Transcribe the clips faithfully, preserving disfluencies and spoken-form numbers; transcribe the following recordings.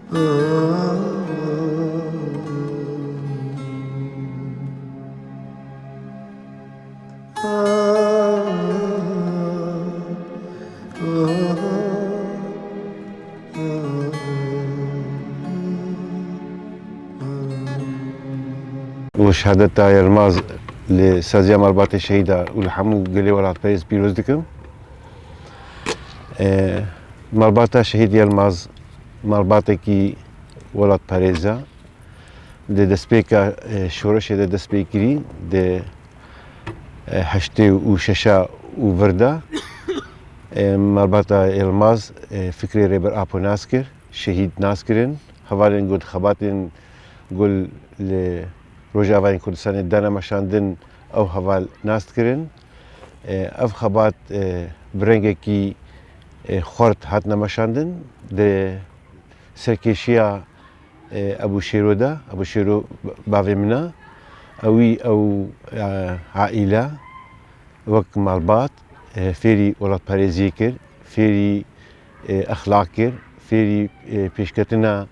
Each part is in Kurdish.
û şehadeta Yilmaz li saziya malbatê şehîda û li hemû gelê welatperêz pîroz dikim. E, malbata şehîd Yilmaz malbatekî welatperêz e. Di destpêka, e, şoreşê de dest pê kirî, di, e, heştê û şeşa û vir de, e, malbata Yilmaz, e, fikrê Rêber Apo nas kir, şehîd nas kirin. Hevalên ku di xebatên ku li Rojavayên Kurdistanê dane meşandin, ew heval nas dikirin. E, ev xebat, e, bi rengekî, e, xurt hatine meşandin. Di serkêşiya, e, Ebû Şêro de, Ebû Şêro bavê min e, ewî ew, e, aîle wek malbat, e, fêrî welatperêziyê kir, fêrî, e, exlaq kir, fêrî, e, pêşketina,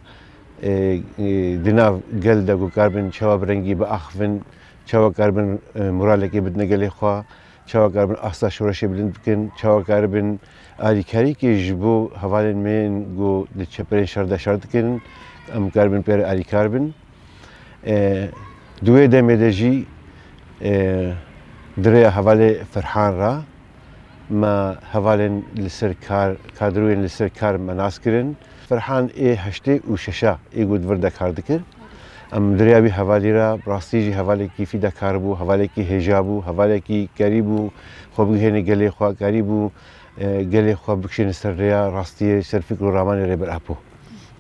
e, e, di nav gel de ku karibin çawa bi rengî biaxivin, çawa karibin, e, moralekê bidine gelê xwe, çawa karibin asta şoreşê bilind bikin, çawa karibin alîkarîkê ji bo hevalên me yên ku di çeperên şer de şer dikin, em karibin pê re alîkar bin. E, di wê demê de jî, e, di rêya hevalê Ferhan re me hevalên li ser kar, kadroyên li ser kar me nas kirin. Ferhan ê heştê û şeşa ê ku di vir de kar dikir. Em di rêya wî hevalî re, bi rastî jî hevalekî fîdakar bû, hevalekî hêja bû, hevalekî karîbû xwe bigihêne gelê xwe, karîbû, e, gelê xwe bikişêne ser rêya rastiyê, ser fikr û ramanê Rêber Apo.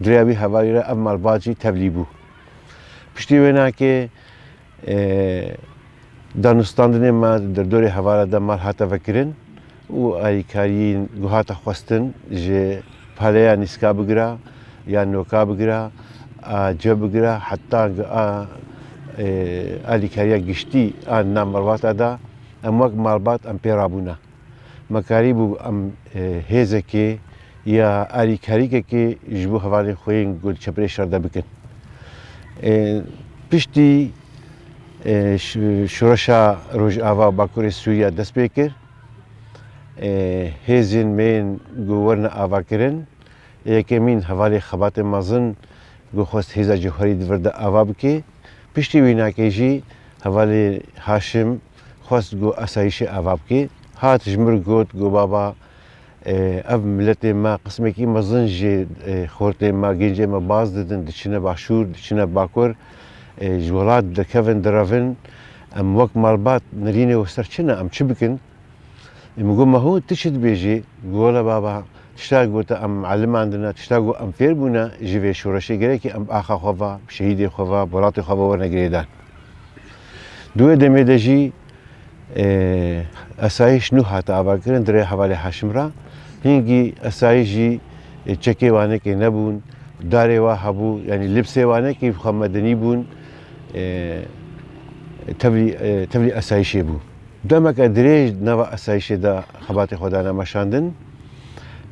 Di rêya wî hevalî re ev malbat jî tevlî bû. Piştî wênakê, e, danûstandinê me di derdorê hevala de mal hate vekirin û alîkariyên ku hate xwestin ji paleya nîska bigira, ya noka bigira, a ce bigira, heta a, e, alîkariya giştî a nav malbata de em wek malbat em pê rabûne. Me karîbû em, e, hêzekê ya alîkarîkekê ji bo hevalên xwe yên ku di çeperê şer de bikin. E, piştî, e, ş-, şoreşa Rojava Bakurê Sûriya dest pê kir. E, hêzên me yên ku werine avakirin, yekemîn hevalê xebatê mezin ku xwest hêza cewherî di vir de ava bike. Piştî wînakê jî hevalê Haşim xwest ku asayîşê ava bike. Hat ji mir got ku baba, e, ev miletê me qismekî mezin ji, e, xortê me, gencê me baz didin, diçine başûr, diçine bakur, e, ji welat derkevin, direvin. Em wek malbat nerînê û ser çi ne, em çi bikin? Ê, min got, Meho, tu çi dibêjî? Got, Wele baba, tişta ku te em elimandine, tişta ku em fêr bûne ji vê şoreşê, gerekî em bi axa xwe ve, bi şehîdê xwe ve, bi welatê xwe ve werine girêdan. Di wê demê de jî, e, esayîş nû hate avakirin di rê hevalê Haşim re. Hingî esayîş jî, e, çekê wanekê nebûn, darê wa hebû, yanî libsê wanekê xwe medenî bûn, e, tevlî, e, tevlî esayîşê bû. Demeke dirêj nava esayîşê de xebatê xwe dane meşandin.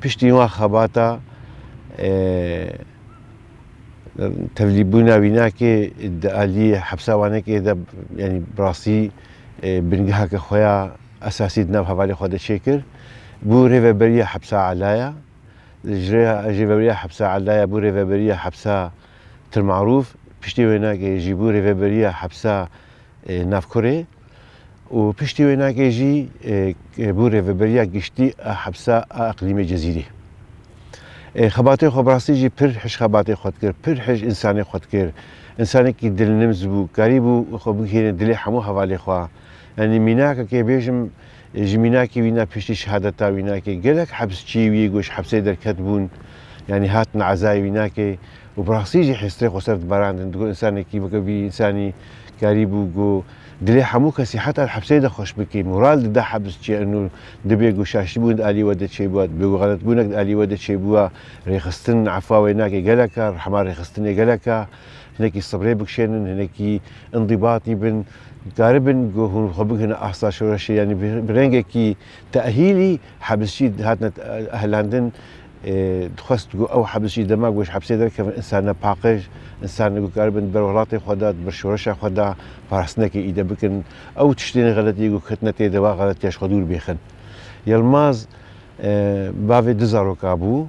Piştî wan xebata, e, tevlîbûna wînakê di aliyê hepsa wanekê de, yanî bi rastî, e, bingeheke xwe ya esasî di nav hevalê xwe de çêkir. Bû rêveberiya hepsa Elaya. Ji rê-, ji rêveberiya hepsa Elaya bû rêveberiya hepsa Til Marûf. Piştî wênakê jî bû rêveberiya hepsa, e, Navkurê. Û piştî wênakê jî, e, e, bû rêveberiya giştî a hepsa a eqlîmê Cezîrê. E, xebatê xwe bi rastî jî pir hij xebatê xwe dikir, pir hij însanê xwe dikir. Însanekî dilnims bû, karîbû xwe bigihêne dilê hemû hevalê xwe. Yanî mînakekê bêjim, e, ji mînakê wîna piştî şehadeta wînakê gelek hepsçî wî ku ji hepsê derket bûn, yanî hatin ezayê wînakê û bi rastî jî hêstirê xweser dibarandin. Digot, însanekî weke vî însanî karîbû ku dilê hemû kesî heta di hepsê de xweş bike. Moral dide hepsçiyê, û dibê ku şaştîbûn di alî we de çêbûya, dibê ku xeletbûnek di alî we de çêbûya, rêxistin efwa wê nake gelek e, rehma rêxistinê gelek e. Hinekî sibrê bikişênin, hinekî îndîbatî bin. Karibin ku hûn xwe bigihine asta şoreşê, yanî bi, bi rengekî tehîlî hepsçî hatine ehlandin. Ê, dixwest ku ew hebs jî dema ku ji hepsê derkevin, insane paqij, insane ku karibin di ber welatê xwe de, di ber şoreşa xwe de, parastinekê îde bikin. Ew tiştên xeletî ku ketine tê de, wa xeletiya ji xwe dûr bêxin. Yilmaz, e, bavê du zaroka bû.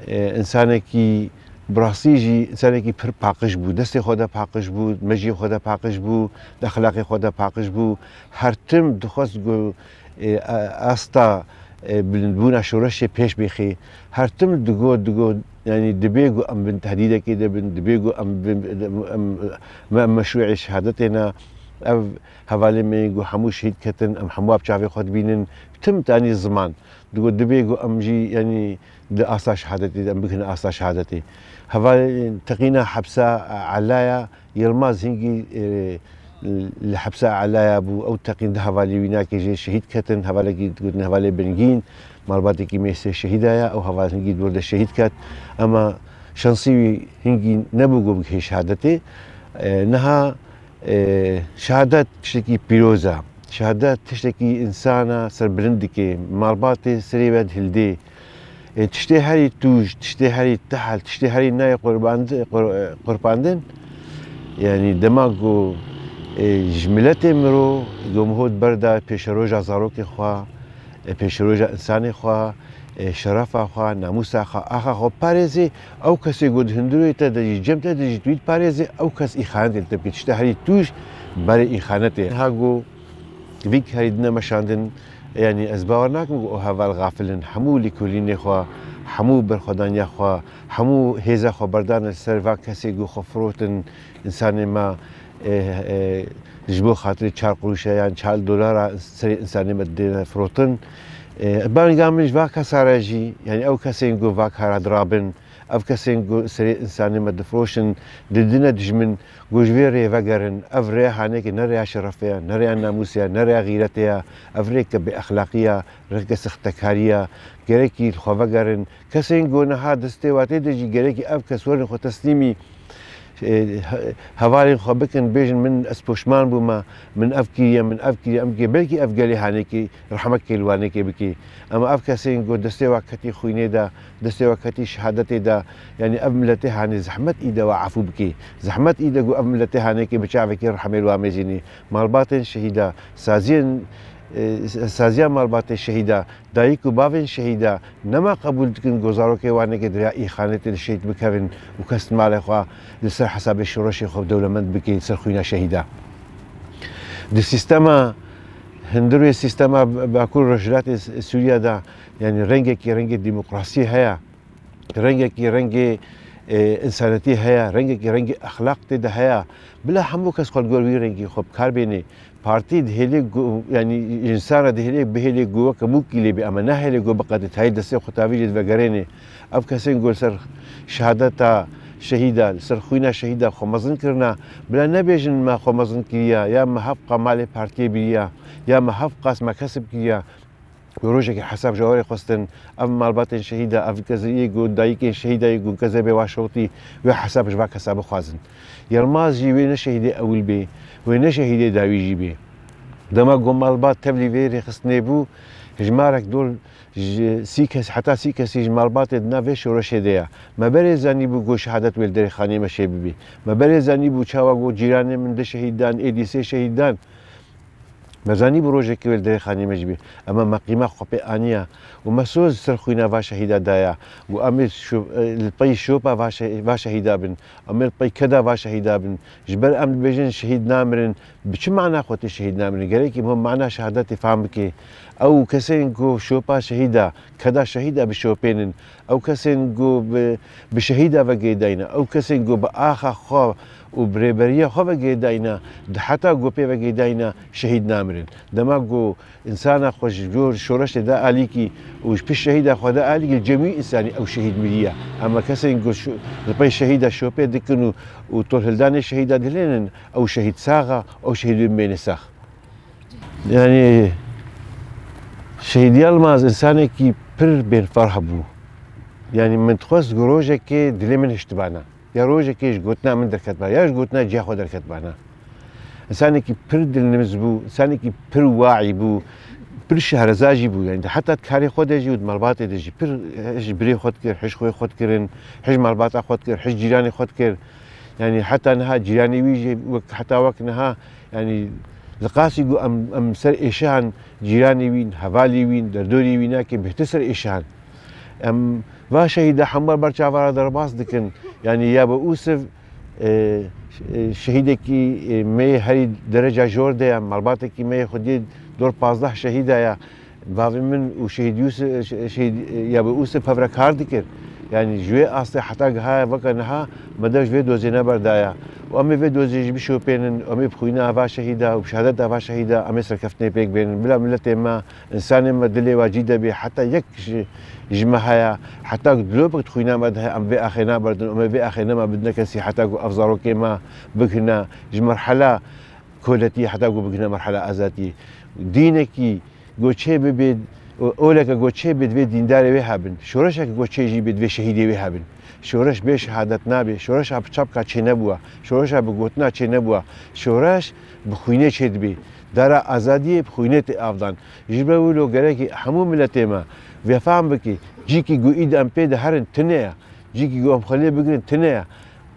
E, insanekî, bi rastî jî insanekî pir paqij bû. Destê xwe de paqij bû, mejiyê xwe de paqij bû, di exlaqê xwe de paqij bû. Her tim dixwest ku, e, a-, asta, e, bilindbûna şoreşê pêş bêxê. Her tim digot, digot, yanî, dibê ku em bin tehdîdekê de bin, dibê ku em bin, em, me, meşrûê şehadetê ne. Ev hevalê me ku hemû şehîd ketin, em hemû bi çavê xwe dibînin. Tim tanî ziman. Digot, dibê ku em jî, yanî, di asta şehadetê de, em bikine asta şehadetê. Hevalên teqîna hepsa Elaya, Yilmaz hingî, e, li hepsa Elaya bû. Ew teqîn di hevalê wî nakê jê şehîd ketin. Hevalekî digotin hevalê Bingîn, malbatekî me sê şehîda ye. Ew heval hingî di wir de şehîd ket. Ema şansî wî hingî nebû ku bigihê şehadetê. E, niha, e, şehadet tiştekî pîroz e. Şehadet tiştekî însana serbilind dike. Malbatê serê we dihildê. E, tiştê herî tûj, tiştê herî tehel, tiştê herî nayê qurband-, qur-, qurbandin, yanî dema ku, e, ji miletê miro, ku miho di ber de pêşeroja zarokê xwe, e, pêşeroja însanê xwe, e, şerefa xwe, namûsa xwe, axa xwe parêzê, ew kesê ku di hundirê te de jî, cem te de jî tu yî diparêzê, ew kes îxanetê li te bike. Tiştê herî tûj berê îxanetê. Niha ku vî karî dine meşandin, yanî ez bawer nakim ku ew heval xafil in. Hemû lêkolînê xwe, hemû berxwedaniya xwe, hemû hêza xwe berdane ser va kesê ku xwe firotin, însanê me, e, e, ji bo xatirê çar qurûşe yan çar dolara serê însanê me didêne firotin. E, banga min ji va kesa re jî, yanî ew kesên ku va kara dirabin, ev kesên ku serê însanê me difiroşin, didine dijmin, ku ji vê rê vegerin. Ev rêya hanekê ne rêya şerefê ye, ne rêya namûsê ye, ne rêya xîretê ye. Ev rêke bêexlaqî ye, rêke sextekarî ye. Gerekî li xwe vegerin. Kesên ku niha destê watê de jî gerekî ev kes werin xwe teslîmî, e, he-, hevalên xwe bikin, bêjin, min, ez poşman bûme, min ev kiriye, min ev kiriye, em kiriye. Belkî ev gelê hanekê rehmekê li wanekê bike. Ema ev kesên ku destê wa ketî xwînê de, destê wa ketî şehadetê de, yanî ev miletê hanê zehmet î de wa efû bike. Zehmet î de ku ev miletê hanekê bi çavekî rehmê li wa mêzînî. Malbatên şehîda, saziyên, e, saziya malbatê şehîda, dayik û bavên şehîda nema qebûl dikin ku zarokê wanekê di rêya îxanetê de şehîd bikevin û kes malê xwe li ser hesabê şoreşê xwe dewlemend bike, li ser xwîna şehîda. Di sîstema hundirê sîstema Bakur Rojhilatê Sûriya de, yanî rengekî rengê demokrasî heye, rengekî rengê, e, însanetî heye, rengekî rengê exlaq tê de heye. Bila hemû kes xwe li gor wî rengî xwe bi kar bênê. Partî dihêlê ku, yanî însan re dihêlê bihêlê ku weke mûkî lê bê, ema nehêlê ku biqede tayê destê xwe tavî jê divegerênê. Ev kesên ku li ser şehadeta şehîda, li ser xwîna şehîda xwe mezin kirine, bila nebêjin me xwe mezin kiriye, ya me hevqa malê partiyê biriye, ya me hevqas me kesib kiriye. Wê rojekê hesab ji we re xwestin, ev malbatên şehîda, ev keziriyê ku dayikên şehîda yê ku kezebê wa şewitî, wê hesab ji va kesa bixwazin. Yilmaz jî wê ne şehîdê ewil bê, wê ne şehîdê dawî jî bê. Dema ku malbat tevlî vê rêxistinê bû, hejmarek dor ji sî kes, heta sî kesî ji malbatê di nav vê şoreşê de ye. Me berê zanîbû ku şehadet wê li derê xanê me çê bibê. Me berê zanîbû çawa ku cîranê min du şehîd dan, êdî sê şehîd dan. Me zanîbû rojekê wê li derê xanê me jî bê. Ema me qîma xwe pê aniye û me soz li ser xwîna va şehîda daye. Û em ê şo-, li pey şopa va şe-, va şehîda bin. Em ê li pey keda va şehîda bin. Ji ber em dibêjin şehîd namirin. Bi çi mana xwe tê şehîd namirin? Gerekî em mana şehadetê fam bike. Ew kesên ku şopa şehîda, keda şehîda bişopênin. Ew kesên ku bi, bi şehîda ve girêdayî ne, ew kesên ku bi axa xwe û bi rêberiya xwe ve girêdayî ne, di heta ku pê ve girêdayî ne, şehîd namirin. Dema ku însana xwe ji gor şoreşê de alîkî û ji pişt şehîda xwe de alîkî, li cem wî însanî ew şehîd miriye. Ema kesên ku şo-, li pey şehîda şopê dikin û, û tolhildanê şehîda dihilênin, ew şehîd sax e, ew şehîd wê bimêne sax. Yanî, Şehîd Yilmaz însanekî pir bênferh bû. Yanî, min dixwest ku rojekê dilê min hiştibana. Ya rojekê ji gotina min derketibana, ya ji gotina ciya xwe derketibana. Însanekî pir dilnimiz bû, însanekî pir waî bû. Pir şehreza jî bû, yanî heta di karê xwe de jî û di malbatê de jî pir hij birê xwe dikir, hij xwê xwe dikirin, hij malbata xwe dikir, hij cîranê xwe dikir. Yanî heta niha cîranê wî jî wek, heta wek niha, yanî li qasî ku em, em ser êşihan cîranê wî, hevalê wî, derdorê wî nake bêhtir ser êşihan. Em va şehîda hemû ber çava re derbas dikin. Yanî ya bi Ûsiv, e, e, şehîdekî, e, me yê herî dereca jor de ye, malbatekî me yê xwediyê dor pazdeh şehîda ye. Bavê min û şehîd Yûs-, şehîd, e, ya bi Ûsiv hev re kar dikir. Yanî ji wê astê heta gihaya veke niha me dev ji vê dozê neberdaya. Û em ê vê dozê jî bişopênin, em ê bi xwîna ava şehîda û bi şehadeta ava şehîda em ê serkeftinê pêk bênin. Bila miletê me, însanê me dilê wa cî de bê, heta yek ji, ji me heye, heta dilopek di xwîna me de heye, em vê axê naberdin, em ê vê axê nema bidine kesî, heta ku ev zarokê me bigihine ji merhela koletiyê, heta ku bigihine merhela azadiyê. Dînekî ku çê bibê, oleke ku çê bê divê dîndarê wê hebin, şoreşeke ku çê jî bê divê şehîdê wê hebin. Şoreş bê şehadet nabe, şoreşa bi çapka çênebûwa, şoreşa bi gotina çênebûwa. Şoreş bi xwînê çêdibe. Dara azadiyê bi xwînê tê avdan. Ji ber wilo gerekî hemû miletê me vê fam bike, cîkî ku îd em pê de herin tune ye, cîkî ku em xwe lê bigirin tune ye.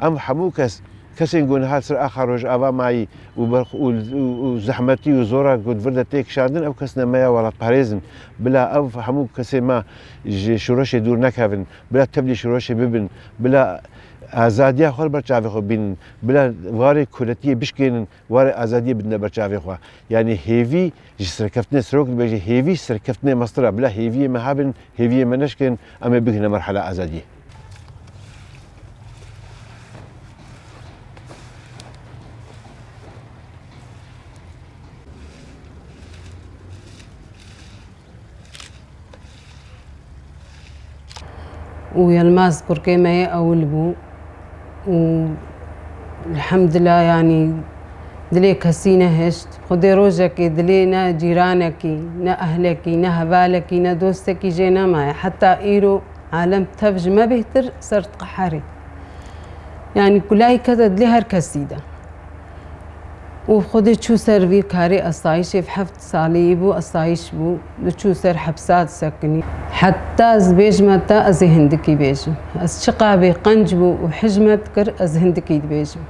Em hemû kes, kesên ku niha li ser axa Rojava mayî û berx-, û, û, û zehmetî û zora ku di vir de tê kişandin, ew kes ne me ya welatparêz in. Bila ev hemû kesê me ji şoreşê dûr nekevin, bila tevlî şoreşê bibin, bila azadiya xwe li ber çavê xwe bînin, bila warê koletiyê bişkênin, warê azadiyê bidine ber çavê xwe. Yanî hêvî ji serkeftinê, serok dibêje, hêvî ji serkeftinê mestir e. Bila hêviyê me hebin, hêviyê me neşkên, em ê bigihine merhela azadiyê. û Yilmaz kurkê me yê ewil bû û elhamdulillah, yanî dilê kesî nehişt. Xwedê rojekê dilê ne cîranekî, ne ehlekî, ne hevalekî, ne dostekî jê nemaye. Heta îro alem tev ji me bêhtir ser diqeherê. Yanî kulayî kete dilê her kesî de. Û Xwedê çû ser vî karê asayîşê, heft salî bû, asayîş bû, diçû ser hepsa disekinî. Heta ez bêjime te, ez ê hindikî bêjim. Ez çiqa bê qenc bû û hij me dikir, ez hindikî dibêjim.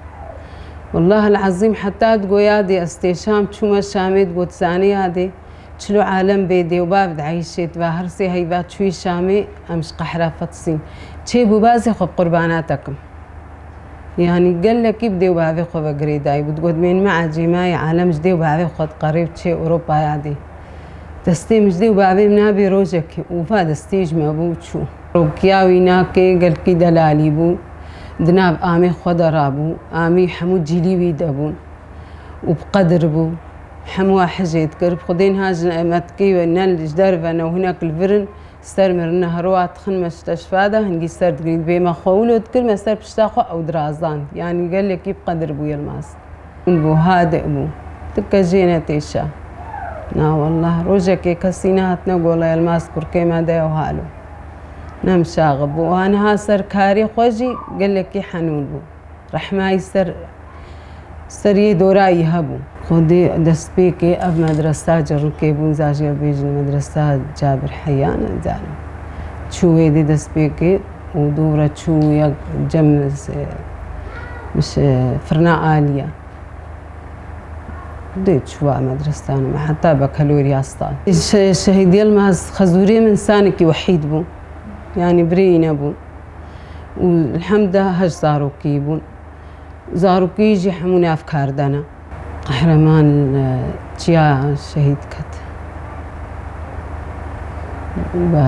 Wallahil ezîm, heta digo yadê ez tê Şam, çûme Şamê, digo tu zanî yadê, çilo alem bê dê û bav dieyşê, tu va her sê heyva çûyî Şamê, em ji qehra fetisîn. Çê bû bazê xwe bi qurbana te kim. Yanî gelekî bi dê û bavê xwe ve girêdayî bû. Digot, mênme ecêmayê alem ji dê û bavê xwe diqerê û çê Ewropaya dê. Destê min ji dê û bavê min nabê rojekê. Û va destê ji me bû û çû. Rokiya wî nake, gelkî delalî bû. Di nav amê xwe de rabû. Amî hemû cîlî wî de bûn. Û bi qedir bû. Hemû hijê dikir. Bi Xwedê niha ji me dikê we ne li ji derve ne û hinek li vir in. Ser mirine heroa dixin meşteşfa de hingî ser digirî. Dibê me xwe wilo dikir, me ser pişta xwe ew dirazand. Yanî gelekî bi qedir bû Yilmaz. Bû hade bû. Ti ke jê netêşa. Na wallah, rojekê kesî nehatine gola Yilmaz kurkê me de ew halo. Ne mişaxib bû. Aniha ser karê xwe jî gelekî henûn bû. Rehmayî ser, ser yê dorayî hebû. Xwedê destpêkê ev medresa Cerrûkê bûn, zajê bêjin medresa Cabir Heyyan, zalim. Çû wê dê destpêkê û dû re çû yek cem, e, miş-, e, firna aliye. Dê çû va medresa me heta bekaloriya stan. Şe-, Şehîd Yilmaz Xezûrê min sanekî wehîd bû. Yanî birê wî nebû. Û elhemda heşt zarokî bûn. Zarokî jî hemû nav kar de ne. Qehreman, e, çiya şehîd ket. Be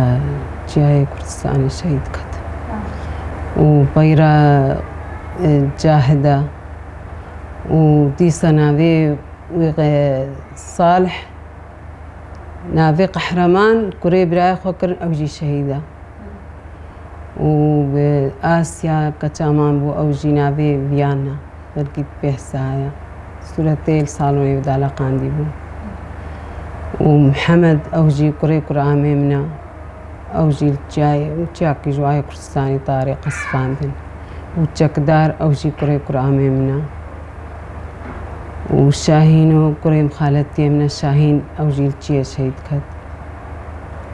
çiyayê Kurdistanê şehîd ket. Û peyra, e, cahide û dîsa navê wî, e, Salih. Navê Qehreman kurê birayê xwe kirin, ew jî şehîd e. Û bi Asya Keçaman bû, ew jî navê Viyanna, belkî pê hisa ye. Sûretê li salonê wî de eleqandî bû. Û Mihemed, ew jî kurê kura amê min e. Ew jî li çiyayê, çiyakî ji wayê Kurdistanê tarê qesifandin. Û Çekdar, ew jî kurê kura amê min e. û Şahîn û kurê mixaletiyê min e Şahîn, ew jî li çiyê şehîd ket.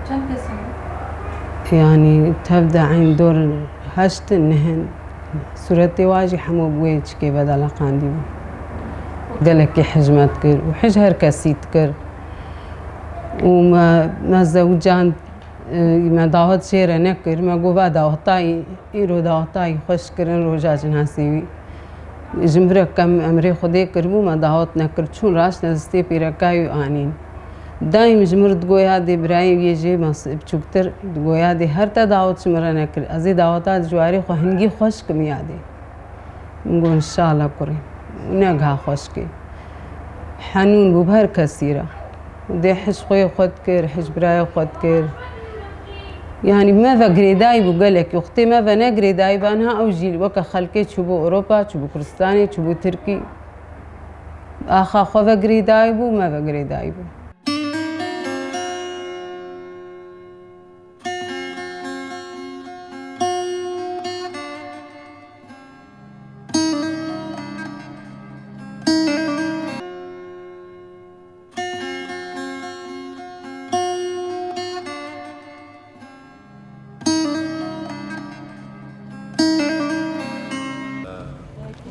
Çend kes in? Yanî tev de eyn dor heşt in, neh in. Sûretê wa jî hemû bi wê çikê ve de leqandî bû. Gelekî hij me dikir û hij her kesî dikir. Û me, me zewicand, e, me dawet jê re nekir. Me got, va daweta î, îro daweta î xweş kirin, roja cinasê wî. Ji min re kem emrê Xwedê kiribû, me dawet nekir. Çûn raştine destê pîreka wî anîn. Daîm ji min re digoya dê birayê wî yê jê mes-, biçûktir, digoya dê her te dawet ji min re nekir. Ez ê daweta di ji warê xwe hingî xweş kim ya dê. Min got, înşallah kurê. Û negiha xweşikê. Henûn bû bi her kesî re. Dê hij xweyê xwe dikir, hij birayê xwe dikir. Yanî me ve girêdayî bû gelekî. Wextê me ve ne girêdayî ba, niha ew jî weke xelkê çûbû Ewropa, çûbû Kurdistanê, çûbû Tirkî. Axa xwe ve girêdayî bû, me ve girêdayî bû.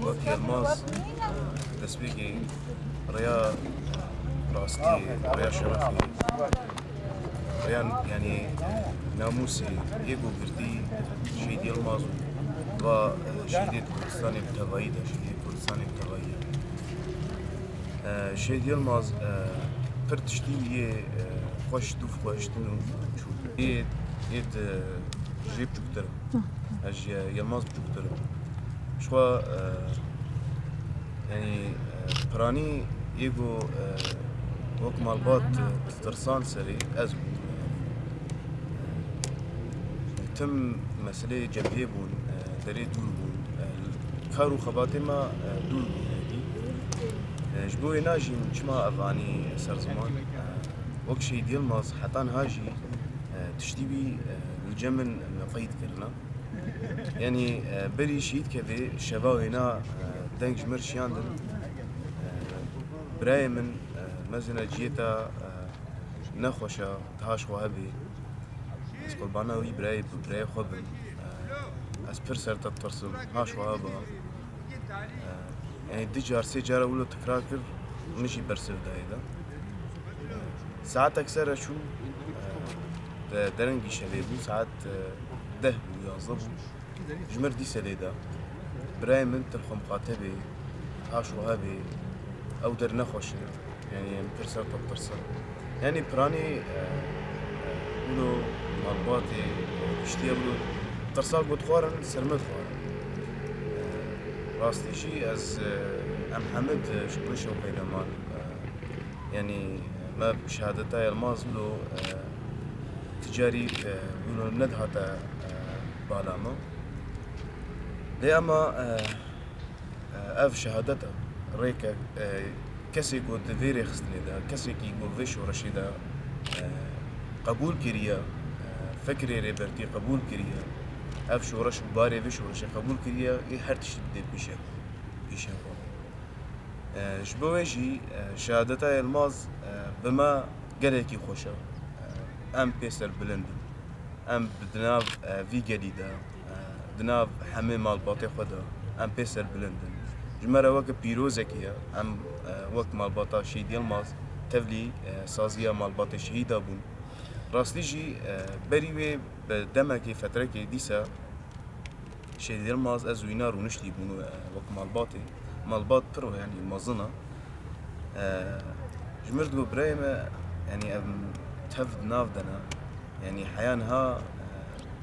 Wek Yilmaz, destpêkê rêya rastiyê, rêya şerefê, rêya, yanî, namûsê yê ku girtî Şehîd Yilmaz û va, e, şehîdê Kurdistanê bi tevayî de, şehîdê Kurdistanê bi tevayî de. E, Şehîd Yilmaz, e, pir tiştî yê, e, xweş dûv xwe hiştin û çû. Yê, yê di jê biçûktir in. Ez ji Yilmaz biçûktir im. Ji xwe, e, yanî, e, piranî yê ku, e, wek malbat, e, ditirsan serê ez bûm. Tim meseleyê cebhê bûn, e, derê dûr bûn. E, kar û xebatê me, e, dûr bûn hêdî. E, ji bo wê najîm çima ev anî ser ziman. E, wek Şehîd Yilmaz heta niha jî, e, tiştî bî, e, li cem min me qeyd kirina. Yanî, e, berî şehîd kevê şeva wêna, e, deng ji mir şiyandin. E, birayê min, e, mezina ciyê te, e, nexweş e, ti haş xwe hebê. Ez qurbana wî birayê, birayê xwe bim. E, ez pir ser te ditirsim, haş xwe hebe. E, yanî du car, sê cara wilo tikrar kir, min jî bersiv dayê de. Saetek ser re çû, e, de-, derengî şevê bû, saet, e, deh bû, yazdeh bû. Ji mir dîse lê da. Birayê min, tu li xwe miqate bê, haş xwe hebê, ew der nexweş e. Yanî em pir ser te tirsin. Yanî piranî, e, e, wilo malbatê, e, piştiye wilo tirsa ku dixwarin, ser me dixwarin. E, rastî jî ez, e, em hemid, e, ji xwe şewqeyde man. E, yanî me şehadeta Yilmaz wilo, e, ti carî, e, wilo nedihate, e, bala me. Lê ema, e, e, ev şehadet e, rêke, e, kesê ku di vê rêxistinê de, kesekî ku vê şoreşê de, e, qebûl kiriye, e, fikrê Rêbertî qebûl kiriye, ev şoreş û barê vê şoreşê qebûl kiriye, ê her tiştî bidê pîşe, pîşe xwe. E, ji bo wê jî, e, şehadeta Yilmaz, e, bi me gelekî xweş e. E, em pê serbilind in. Em bi di nav, e, vî gelî de, e, di nav hemê malbatê xwe de em pê serbilind in. Ji me re weke pîrozekî ye. Em, e, wek malbata Şehîd Yilmaz tevlî, e, saziya malbatê şehîda bûn. Rastî jî, e, berî wê bi demekê, fetrekê dîsa Şehîd Yilmaz ez wîna rûniştî bûn, e, wek malbatê. Malbat pir, yanî mezin e. E, ji mir digot birayê me, yanî em tev di nav de ne. Yanî heya niha, e,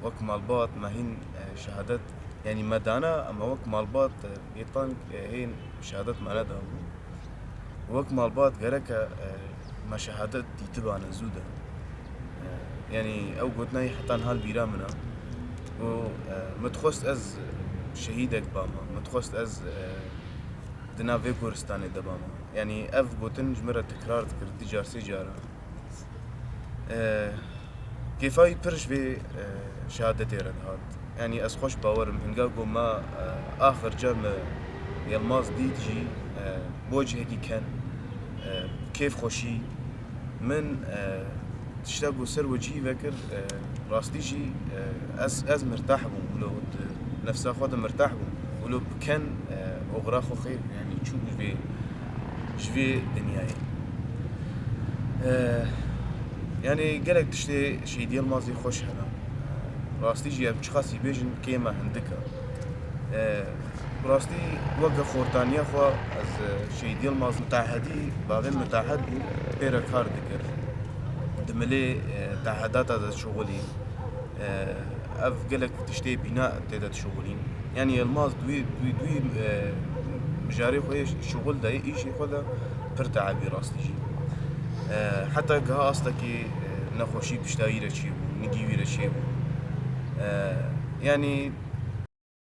wek malbat me hîn, e, şehadet, yanî me dana, ema wek malbat, e, bêtang, e, hên şehadet me nedabû. Wek malbat gereke, e, me şehadet dîtibane zû de. E, yanî ew gotina yî heta niha li bîra min e. Û, e, min dixwest ez şehîdek bama, min dixwest ez, e, di nav vê goristanê de bama. Yanî ev gotin ji min re tekrar dikir du car, sê cara. E, kêfa wî pir ji vê, e, şehadetê re dihat. Yanî ez xweş bawer im, hinga ku me, e, axir car me Yilmaz dît jî, e, bo cihekî ken, e, kêfxweşî. Min, e, tişta ku ser we cihî vekir, e, rastî jî, e, ez, ez mirtah bûm, wilo di nefsa xwe de mirtah bûm, wilo bi ken, e, oxira xwe xêr, yanî çû ji vê, ji vê dinyayê. E, yanî gelek tiştê Şehîd Yilmazî xweş hene. Rastî jî em çiqasî bêjin kêm e, hindik e. E, rastî weke xortaniya xwe ez, e, Şehîd Yilmaz mitehedî, bavê mitehedî pê re kar dikir. Di milê, e, tehedata de şixulî. E, ev gelek tiştê bîna tê de dişixulîn. Yanî Yilmaz duî, duî, duî, e, mijarê xwe yê şixul de, yê îşê xwe de pir teebî rastî jî. E, heta giha astekê, e, nexweşî pişta wî re çêbû, nigî wî re çêbû. E, yanî